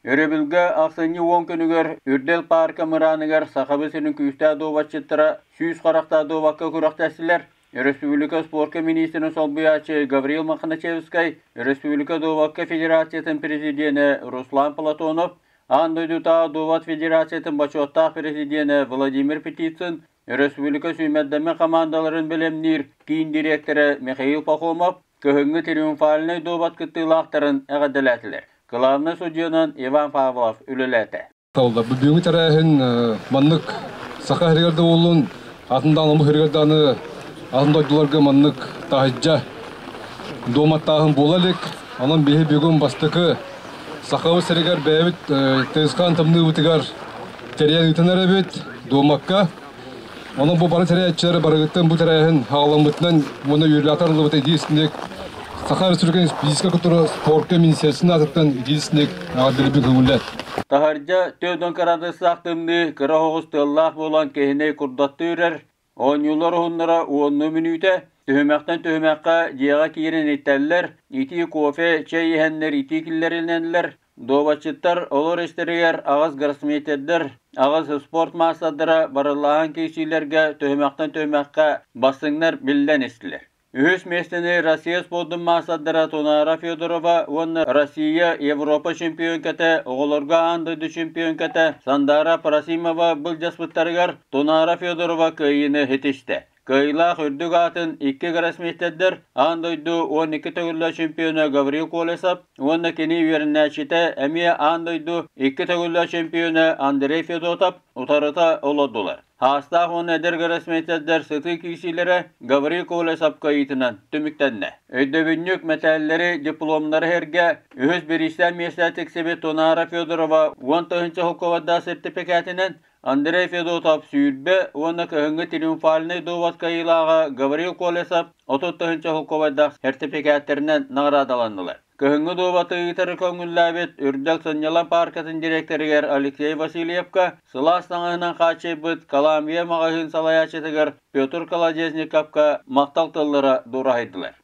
Өрөбүлгэ ахсынньы уон күнүгэр Үрдэл паарка мырааныгар Сахабыт сирин күүстээх дуобатчыттара 100 харахтаах дуобакка күрэхтэстилэр. Өрөспүүбүлүкэ спорка миниистирин солбуйааччы Гаврил Мохначевскай, Өрөспүүбүлүкэ дуобакка федерациятын президенэ Руслан Платонов, Аан дойдутааҕы дуобат федерациятын бочуоттаах президенэ Владимир Птицын, Өрөспүүбүлүкэ сүүмэрдэммит хамаандаларын бэлэмниир киин дириэктэрэ Михаил Пахомов кыһыҥҥы триумфальнай дуобат кыттыылаахтарын эҕэрдэлээтилэр. Кылаабынай судьуйанан Иван Павлов үлэлээтэ. Бүгүҥҥү тэрээһин маннык саха сиригэр да буоллун, атын даҕаны омук сиригэр даҕаны атын дойдуларга маннык таһырдьа дуоматтааһын буола илик. Онон биһи бүгүн бастакы Сахабыт сиригэр бэйэбит тыйысхан тымныыбытыгар тэрийэн ыытан эрэбит дуомакка. Онон бу бары тэрээччилэр барыгыттан бу тэрээһин хаалламмытынан уонна үөрүүлээх арыллыбыт единственник Саха Республикатын физическэй культура спорка министерствотын аатыттан единственник эҕэрдэлиибин көҥүллэт. Таһырдьа 40 кыраадыстаах тымныы кыра оҕус тыаллаах буолан киһини курдаттыы үрэр. Оонньуулар уһуннара уоннуу мүнүүтэ. Түһүмэхтэн түһүмэххэ дьиэҕэ киирэн иттэллэр, итии кофе, чэй иһэннэр итии киллэринэллэр. Дуобатчыттар олор истэригэр аҕыс гроссмейстердэр, аҕыс спорт маастардара барыллааһын киирсиилэргэ түһүмэхтэн түһүмэххэ бастыҥнар биллэн истилэр. Үһүс миэстэни Россия спордун маастардара Тунаара Федорова уонна Россия Европа чемпионката, оҕолорго аан дойду чемпионката Сандара Просимова былдьаспыттарыгар Тунаара Федорова кыайыыны ситистэ. Кыайыылаах үрдүк аатын икки гроссмейстердэр аан дойду 12 төгүллээх чемпиона Гаврил Колесов уонна кини үөрэнээччитэ эмиэ аан дойду икки төгүллээх чемпиона Андрей Федотов утарыта олордулар. Хаастаах уонна эдэр гроссмейстердэр сытыы киирсиилэрэ Гаврил Колесов кыайыытынан түмүктэннэ. Өйдөбүнньүк мэтээллэри, дипломнары сэргэ үһүс бириистээх миэстэ тиксибит Тунаара Федорова 10 тыһыынча холкуобардаах сэртипикээтинэн Андрей Федотов 20 уонна кыһыҥҥы триумфальнай дуобат кыайыылааҕа Гаврил Колесов 30 тыһыынча холкуобайдаах сэртипикээттэринэн наҕараадаланнылар. Кыһыҥҥы дуобаты ыытары көҥүллээбит Үрдэл сынньалаҥ пааркатын дириэктэригэр Алексей Васильевка, сылаас таҥаһынан хааччыйбыт Коламбия маҕаһыын салайааччытыгар Петр Колодезниковка махтал тыллара дураһыйдылар.